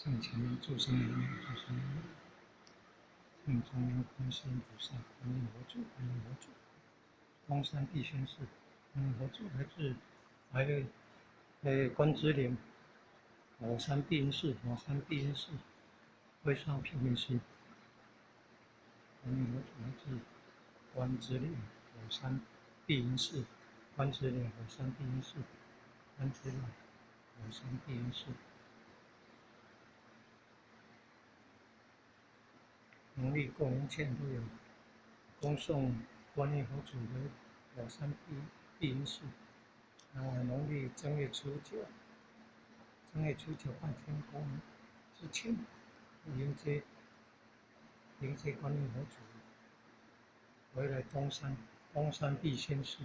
正前面诸上尊诸上正中央观世音菩萨，观音佛祖，观音佛祖，东山必先寺，观音佛祖来自来诶关子岭火山碧云寺，火山碧云寺，微笑平行心，观音佛祖来自关子岭火山碧云寺，关子岭火山碧云寺，关子岭火山碧云寺。农历过年前都有恭送观音佛祖回火山碧云寺。啊，农历正月初九，正月初九拜天公之前，迎接观音佛祖回来东山，东山必仙寺。